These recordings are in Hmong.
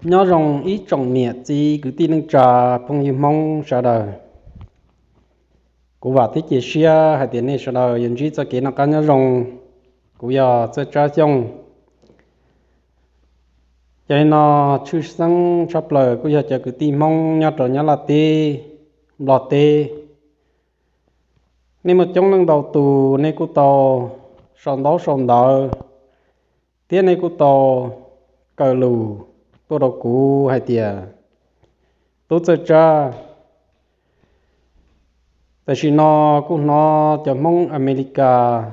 Nyob zoo ib tsoom niam txiv kwv tij neej tsa phooj ywg Hmoob sawv daws. Kuv vam thiab cia siab hais tias nej sawv daws yuav ntsib txoj kev noj qab nyob zoo. Kuv yog Txawj Tsab Xyooj. Yog li no, tshwj xeeb tshaj plaws kuj yog cov kwv tij Hmoob nyob rau Nyab Laj teb, Nplog teb. Nej muaj coob leej ntau tus nej kuj tau sau ntaub sau ntawv thiab nej kuj tau kaw lus tuaj rau kuv hais tias, Tub Txawj Tsab, tam sim no kuj hnov cov Hmoob Amelikas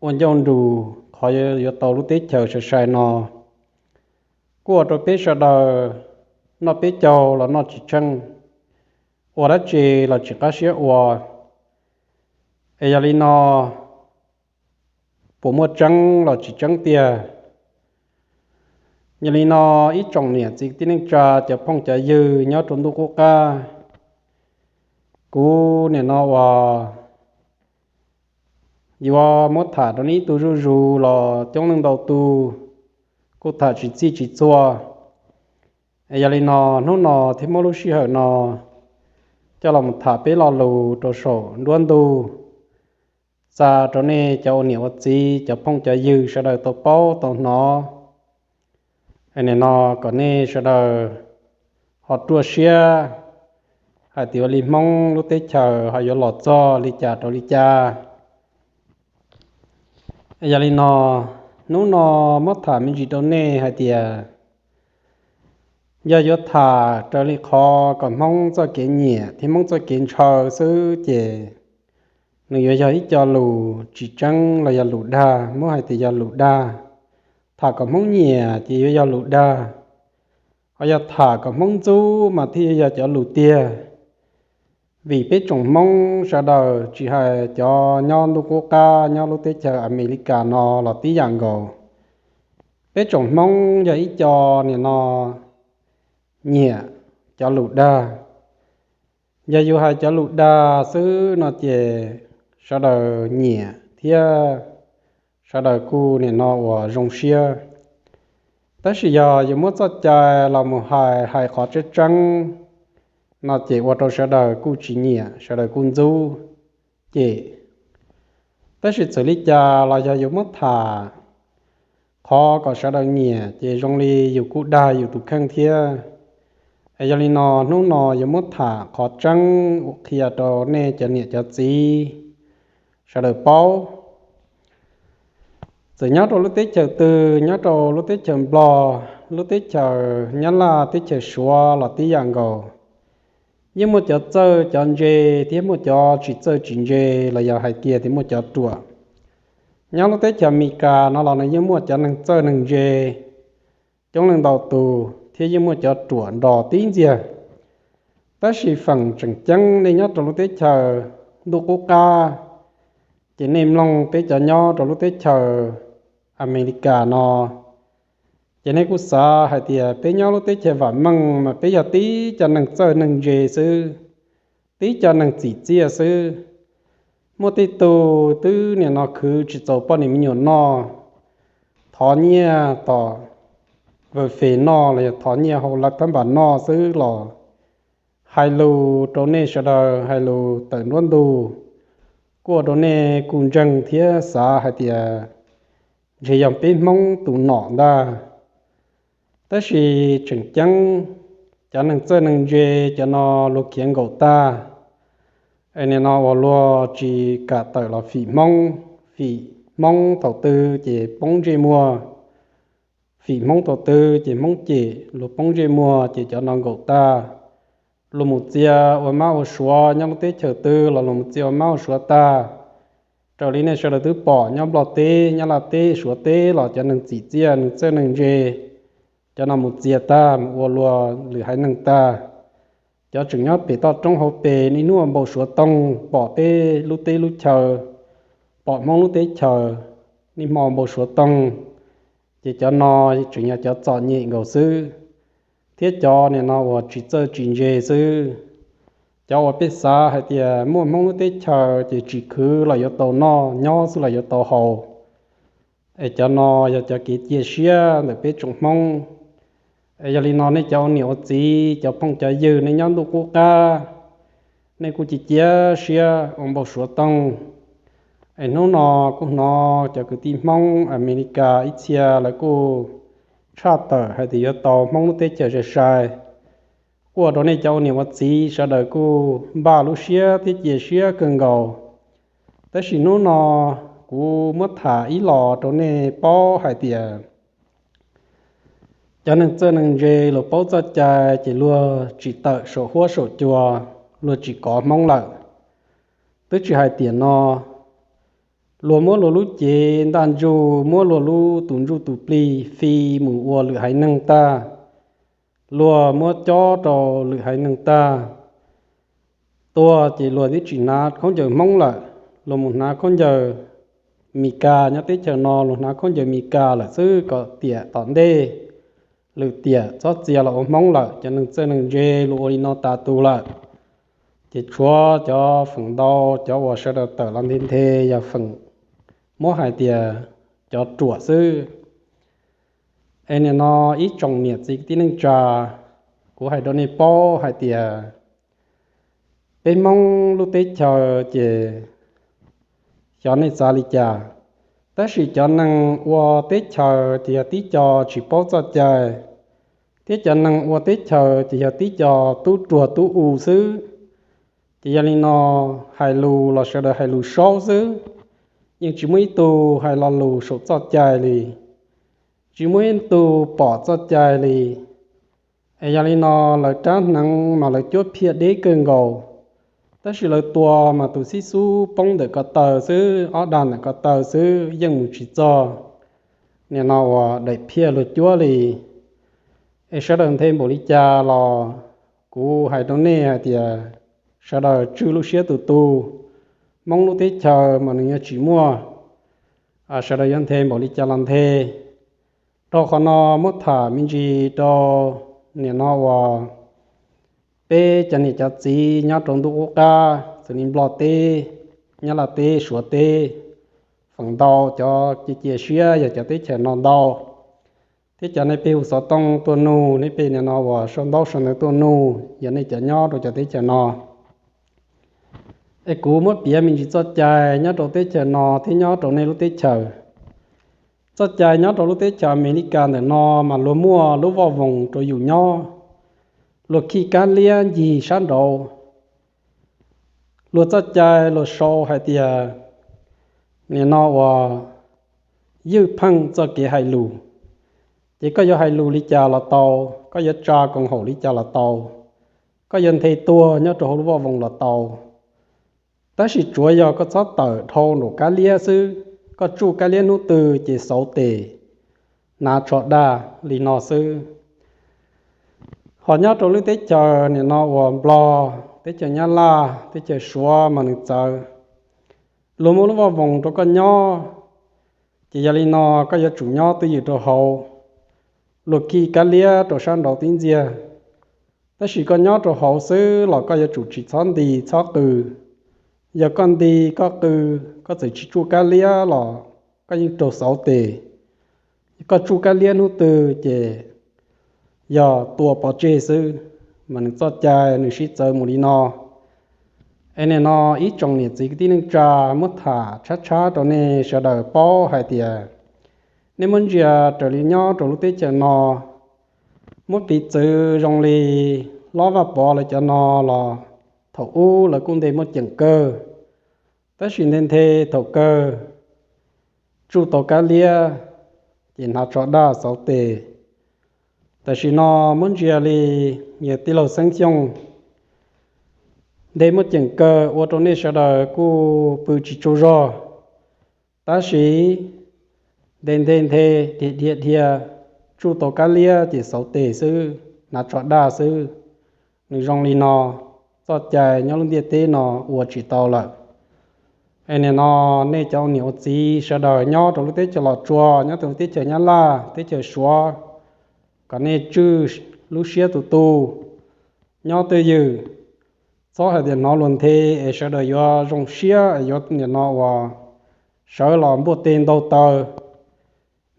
ua ncauj nrus qhov yuav tau lub teb chaws sai sai no, kuj ua rau peb sawv daws noj peb caug los noj tsis tsheej, ua dab tsi los tsis qab siab ua. Es yog li no, puas muaj tseeb los tsis tseeb tiag? Yog li no, ib tsoom niam txiv kwv tij neej tsa, cov phooj cov ywg nyob rau ntuj qub qab, kuv nim no uas yuav muab tham rau nej ib tug zuj zus los coob leej ntau tus kuj tham tsis txhij tsis txhua. Es yog li no, hnub no thiaj muab lub sij hawm no coj los mus tham peb lo lus rau saum nruab ntug, xa rau nej cov ua niam ua txiv, cov phooj cov ywg sawv daws tau paub tau hnov. Es nim no kom nej sawv daws ho ruaj siab hais tias ua li Hmoob lub teb chaws ho yuav los txog li cas rau li cas. Yog li no, hnub no muab tham me ntsis rau nej hais tias, yog yuav tham raws li qhov kom Hmoob txoj kev nyiam thiab Hmoob txoj kev ntshaw xwb ces nws yuav yog ib co lus tsis tseeb los yog lus dag, muab hais tias yog lus dag. Tham kom Hmoob nyiam ces yuav yog lus dag, ho yog tham kom Hmoob ntxub mas thiaj yuav yog cov lus tiag. Vim peb tsoom Hmoob sawv daws tsis hais cov nyob ntuj qub qab nyob lub teb chaws Amelikas no los tib yam nkaus. Peb tsoom Hmoob yog ib co nim no nyiam cov lus dag. Yog yus hais cov lus dag xwb no ces sawv daws nyiam thiab sawv daws kuj nim no uas zoo siab. Tab sis yog yus muab txoj cai los mus hais, hais qhov tseeb tseeb no ces ua rau sawv daws kuj tsis nyiam, sawv daws kuj ntxub cem. Tab sis txawm li cas los yog yus muab tham qhov kom sawv daws nyiam ces zoo li yus kuj dag yus tus kheej thiab. Es yog li no, hnub no yuav muab tham qhov tseeb qhia rau nej cov niam cov txiv sawv daws paub. Txawm nyob rau lub teb chaws twg, nyob rau lub teb chaws Nplog, lub teb chaws Nyab Laj, teb chaws Suav los tib yam nkaus, yeej muaj cov txawj cov ntse thiab muaj cov tsis txawj tsis ntse, los yog hais kiag tias muaj cov ruam. Nyob lub teb chaws Amelikas no los nws yeej muaj cov neeg txawj neeg ntse coob leej ntau tus thiab yeej muaj cov ruam nrog tib ntxiag. Tab sis feem tseem ceeb nej nyob rau lub teb chaws ntuj qub qab, ces nej mloog peb cov nyob rau lub teb chaws Amelikas no, ces nej kuj xav hais tias peb nyob lub teb chaws vam meej mas peb yog tib co neeg txawj neeg ntse xwb, tib co neeg txim txiaj xwb. Muaj tej tug twb nim no khwv tsis txaus poj niam me nyuam noj, thov nyiaj tom vaj fem noj los yog thov nyiaj hauv lab thab npas noj xwb los hais lus rau nej sawv daws, hais lus tawm nruab ntug, kuj ua rau nej kuj ntseeg thiab xav hais tias ntshe yog peb Hmoob tus nom ntag. Tab sis tseem ceeb, cov neeg txawj neeg ntse cov no luag khiav nkaum tag, es nim no uas luag tsis kam tawm los fim Hmoob, fim Hmoob thaum twg ces poob ntsej muag, fim Hmoob thaum twg ces Hmoob cem luag poob ntsej muag ces cov no nkaum tag. Luag mus txia ua mab ua suav nyob lub teb chaws twg los luag mus txia ua mab ua suav tag. Raws li nej sawv daws twb pom nyob Nplog teb, Nyab Laj teb, Suav teb los cov neeg txim txiaj, neeg txawj neeg ntse, cov no mus txia tag mus ua luag lwm haiv neeg tag. Cov tseem nyob pem toj roob hauv pes niaj hnub ua npau suav toog pom peb lub teb lub chaw, pom Hmoob lub teb chaws niaj hmo npau suav toog, ces cov no tseem yog cov txom nyem nkaus xwb, thiab cov nim no uas tsis txawj tsis ntse xwb. Cov uas peb xav hais tias muaj Hmoob lub teb chaws ces tsis khwv los yuav tau noj, nyob xwb los yuav tau haus. Es cov no yog cov kev cia siab ntawm peb tsoom Hmoob. Es yog li no nej cov ua niam ua txiv, cov phooj cov ywg, nej nyob ntuj qub qab, nej kuj cia cia siab ua npau suav tooj. Es hnub no kuj hnov cov kwv tij Hmoob Amelikas ib txhia lawv kuj tshaj tawm hais tias yuav tau Hmoob lub teb chaws sai sai, kuj ua rau nej cov ua niam ua txiv sawv daws kuj npaj lub siab thiab cia siab kawg nkaus. Tab sis hnub no kuv muab tham ib los rau nej paub hais tias cov neeg txawj neeg ntse luag paub txoj cai ces luag tsis tawm saum huab saum cua, luag tsis kov Hmoob lawm. Twb tsis hais tiam no, luag muab luag lub cev ntaj ntsug, muab luag lub tus ntsuj tus plig fi mus ua lwm haiv neeg tag, luag muab cob rau lwm haiv neeg tag, tuag ces luag twb tsis hnav khaub ncaws Hmoob lawm, luag mus hnav khaub ncaws Mis Kas. Nyob teb chaws no luag hnav khaub ncaws Mis Kas lawm xwb, kom tiam tom ntej lwm tiam txhob txia los ua Hmoob lawm. Cov neeg txawj neeg ntse luag ua li no tas tus lawm, ces tshuav cov feem ntau, cov uas sawv daws tawm los nthe nthe yog feem muab hais tias cov ruam xwb. Es nim no ib tsoom niam txiv kwv tij neej tsa, kuv hais rau nej paub hais tias peb Hmoob lub teb chaws ces xyov nej xav li cas, tab sis cov neeg ua teb chaws ces yog tib co tsis paub txoj cai, thiab cov neeg ua teb chaws ces yog tib co tub ruag tub u xwb. Ces yog li no, hais lus los sawv daws hais lus saub xwb, yeej tsis muaj ib tug hais lo lus saum txoj cai li, tsis muaj ib tug pom txoj cai li. Es yog li no, lawv rab hneev mas lawv cuab phiaj deb kawg nkaus, tab sis lawv tua mas tus xib xub poob ntawm ko taw xwb, ob dag ntawm ko taw xwb, yeej mus tsis txog nim no uas daim phiaj luag cuab li. Es sawv daws nthe npaum li cas los kuv hais rau nej hais tias sawv daws tswj lub siab tus tu. Hmoob lub teb chaws mas nws yuav tsis muaj, sawv daws yuav nthe npaum li cas los nthe. Rau qhov no muab tham me ntsis rau nim no uas peb cov niam cov txiv nyob rau ntuj qub qab, xws li Nplog teb, Nyab Laj teb, Suav teb, feem ntau cov cia cia siab yog cov teb chaws no ntau, thiab cov nej pheej hu xov tooj tuaj nug, nej pheej nim no uas sau ntaub sau ntawv tuaj nug, yog nej cov nyob rau cov teb chaws no. Es kuv muab piav me ntsis txoj cai nyob rau teb chaws no thiab nyob rau nej lub teb chaws. Txoj cai nyob rau lub teb chaws Amelikas ntawm no mas luag muaj lub voj voos rau yus nyob, luag khi kab liab ncig sab nraud. Luag txoj cai luag sau hais tias nim no uas ywj pheej txoj kev hais lus, ces koj yuav hais lus li cas los tau, koj yuav tsa koom haum li cas los tau, koj yuav nthe tuag nyob rau hauv lub voj voos los tau. Tab sis tsuav yog koj txhob tawm dhau nraum kab liab xwb, koj tsuj kab liab hnub twg ces xauv tes, hnav tsho daj li no xwb. Ho nyob rau lub teb chaws nim no uas Nplog, teb chaws Nyab Laj, teb chaws Suav mas nws txawv. Luag muaj lub voj voos rau koj nyob, ces yog li no koj yuav tsum nyob twj ywm rau hauv. Luag khi kab liab rau sab nraud tib ntxiag, tab sis koj nyob rau hauv xwb los koj yuav tsum tsis txhob nti txhob qw. Yog koj nti koj qw, koj txawm tsis tsuj kab liab los koj yeej raug xauv tes. Koj tsuj kab liab hnub twg ces yog tua pov tseg xwb, mas nws txoj cai nws sib txawv mus li no. Es nim no ib tsoom niam txiv kwv tij neej tsa muab tham tshab tshab rau nej sawv daws paub hais tias nej muab ntsia raws li nyob rau lub teb chaws no, muab piv txwv zoo li Hlob Vaj Pov lawv cov no los thaum ub lawv kuj nthe muaj ceem kawg, tab sis nthe nthe thaum kawg tsuj tau kab liab ces hnav tsho daj xauv tes. Tam sim no muab ntsia li yawg tij laug Xeeb Xyooj nthe muaj ceem kawg ua rau nej sawv daws kuj pw tsis tsaug zog. Tab sis nthe nthe nthe, dhia dhia dhia, tsuj tau kab liab ces xauv tes xwb, hnav tsho daj xwb. Nws zoo li no, txoj cai nyob lub ntiaj teb no ua tsis tau lawm. Es nim no nej cov ua niam ua txiv sawv daws nyob rau lub teb chaws Los Tsuas, nyob rau lub teb chaws Nyab Laj, teb chaws Suav, kom nej tswj lub siab tus tu, nyob twj ywm, txhob hais tias hnov luag nthe es sawv daws yuav zoo siab es yuav nim no uas sawv los npuaj teg ntaug taw.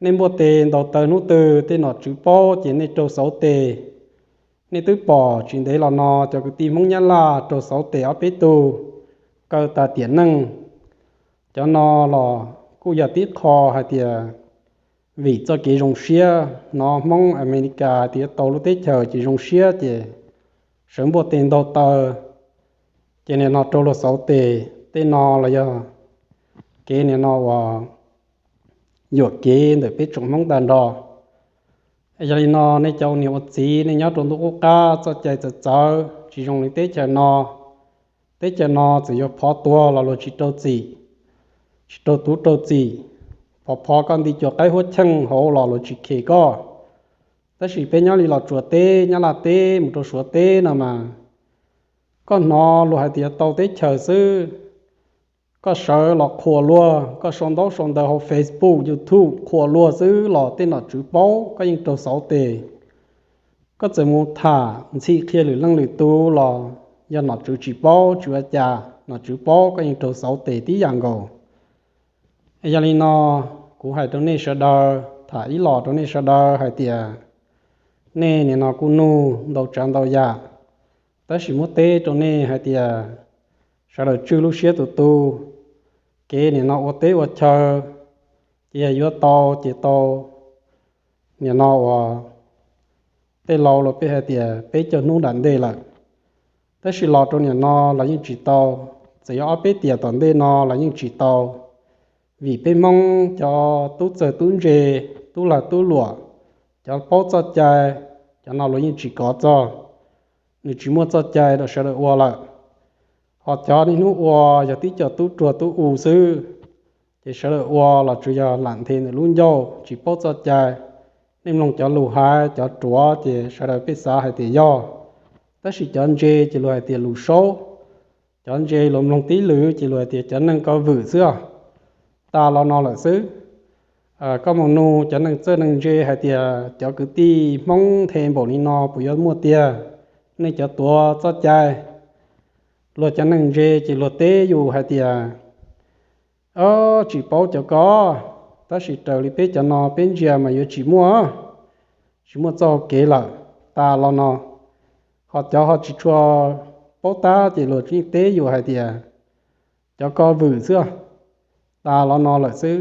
Nej npuaj tes ntaus taw hnub twg tej nom tswv paub ces nej raug xauv tes. Nej twb pom tsis ntev los no cov kwv tij Hmoob Nyab Laj raug xauv tes ob peb tug, kaw tas tiam neej. Cov no los kuj yog tib qho hais tias vim txoj kev zoo siab, hnov Hmoob Amelikas tias tau lub teb chaws ces zoo siab ces sawv npuaj tes ntaus taw, ces nim no raug luag xauv tes. Tej no los yog kev nim no uas yuam kev ntawm peb tsoom Hmoob tag nrho. Yog li no nej cov ua niam ua txiv, nej nyob rau ntuj qub qab txoj cai txawv txawv tsis zoo li teb chaws no. Teb chaws no txawm yuav phov tuag los luag tsis rau txim, tsis rau tub rau txim. Phov phov koj nti cua qaib huab cheej hauv los luag tsis khem koj. Tab sis peb nyob li Los Tsuas teb, Nyab Laj teb mus rau Suav teb no mas, koj hnov luag hais tias tau teb chaws xwb, koj sawv los qhuas luag, koj sau ntaub sau ntawv hauv Facebook, YouTube qhuas luag xwb los tej nom tswv paub koj yeej raug xauv tes. Koj txawm mus tham ntxhi qhia lwm leej lwm tus los yog nom tswv tsis paub tsis ua cas, nom tswv paub koj yeej raug xauv tes tib yam nkaus. Yog li no, kuv hais rau nej sawv daws, tham ib los rau nej sawv daws hais tias nej nim no kuj nug ntau tsav ntau yam, tab sis muab teb rau nej hais tias sawv daws tswj lub siab tus tu. Kev nim no ua teb ua chaw, ces yog yuav tau ces tau. Nim no uas tej laus los peb hais tias peb caug hnub nram ntej lawm, tab sis los rau nim no los yeej tsis tau. Txawm yog ob peb tiam tom ntej no los yeej tsis tau, vim peb Hmoob cov tub txawg tub ntse, tub lag tub luam, cov paub txoj cai, cov no luag yeej tsis kov txog. Nws tsis muaj txoj cai rau sawv daws ua lawm. Ho cov niaj hnub ua yog tib co tub ruag tub u xwb, ces sawv daws ua los tsuas yog lam nthe ntawm lub ncauj tsis paub txoj cai. Nej mloog cov lus hais cov ruav ces sawv daws peb xav hais tias yog, tab sis cov ntse ces luag hais tias lus saub. Cov ntse luag mloog tib lwm ces luag hais tias cov neeg ko vwm xwb os. Tas los no lawm xwb. Koj mus nug cov neeg txawj neeg ntse hais tias cov kwv tij Hmoob nthe npaum li no puas yuav muaj tiag? Nej cov tuav txoj cai. Luag cov neeg ntse ces luag teb yus hais tias, o, tsis paub cov ko, tab sis raws li peb cov no peb ntsia mas yuav tsis muaj, tsis muaj txoj hau kev lawm. Tas los no, ho cov ho tsis tshua paub tab ces luag yeej teb yus hais tias cov ko vwm xwb. Tas los no lawm xwb.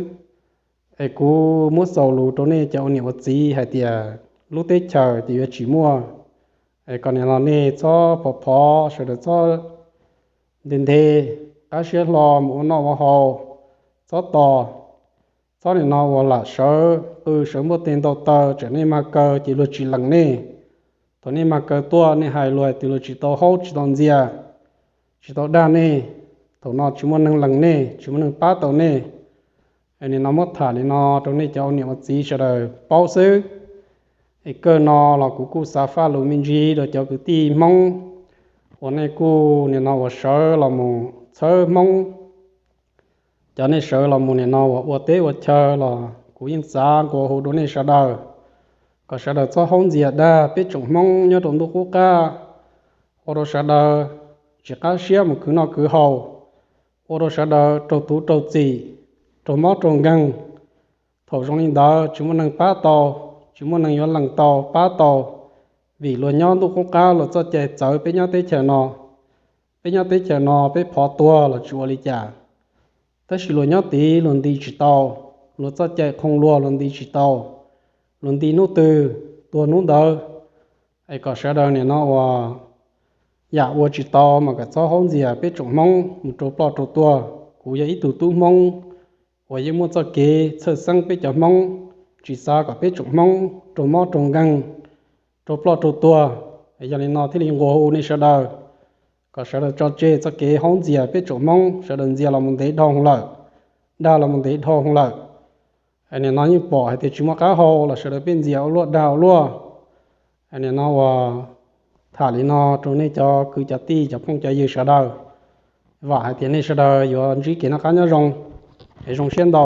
Es kuv muab xaus lus rau nej cov ua niam ua txiv hais tias lub teb chaws ces yuav tsis muaj. Es kom nim no nej txhob phov phov, sawv daws txhob nte nthe, qab siab hlo mus ua noj ua haus, txhob tos, txhob nim no uas lam sawv qw sawv npuaj teg ntau taw tsam nej mag kaw ces luag tsis lees nej. Thaum nej mag kaw tuaj nej hais luag tias luag tsis tau haub tsis tau ntxias, tsis tau dag nej, thaum no tsis muaj neeg lees nej, tsis muaj neeg pab tau nej. Nim no muab tham li no rau nej cov ua niam ua txiv sawv daws paub xwb. Es kawg no los kuv kuj xav faj lus me ntsis rau cov kwv tij Hmoob uas nej kuj nim no uas sawv los mus txhawb Hmoob, cov nej sawv los mus nim no uas ua teb ua chaw los kuv yeej xav nqua hu rau nej sawv daws kom sawv daws txhob haub ntxias dag peb tsoom Hmoob nyob rau ntuj qub qab, ua rau sawv daws tsis qab siab mus khwv noj khwv haus, ua rau sawv daws raug tuv raug txim, raug mob raug nkeeg. Thaum zoo li ntawd tsis muaj neeg pab tau, tsis muaj neeg yuav lees tau pab tau, vim luag nyob ntuj qub qab luag txoj cai txawv peb nyob teb chaws no. Peb nyob teb chaws no peb phov tuag los tsis ua li cas, tab sis luag nyob tid luag nti tsis tau, luag txoj cai qhoo luag luag nti tsis tau, luag nti hnub twg tuag hnub ntawd. Es kom sawv daws nim no uas yam ua tsis tau mas kom txhob haub ntxias peb tsoom Hmoob mus rau ploj rau tuag. Kuv yog ib tug tub Hmoob uas yeej muaj txoj kev txhawj xeeb peb cov Hmoob, tsis xav kom peb tsoom Hmoob raug mob raug nkeeg, raug ploj raug tuag. Yog li no thiaj li nqua hu nej sawv daws kom sawv daws tso tseg txoj kev haub ntxias peb tsoom Hmoob, sawv daws ntxias los mus ntev dhau lawm, dag los mus ntev dhau lawm. Nim no yeej pom hais tias tsis muaj qab hau los sawv daws peb ntxias ua luaj dag ua luaj. Nim no uas tham li no rau nej cov kwv cov tij cov phooj cov ywg sawv daws, vam hais tias nej sawv daws yuav ntsib kev noj qab nyob zoo, es zoo siab ntau.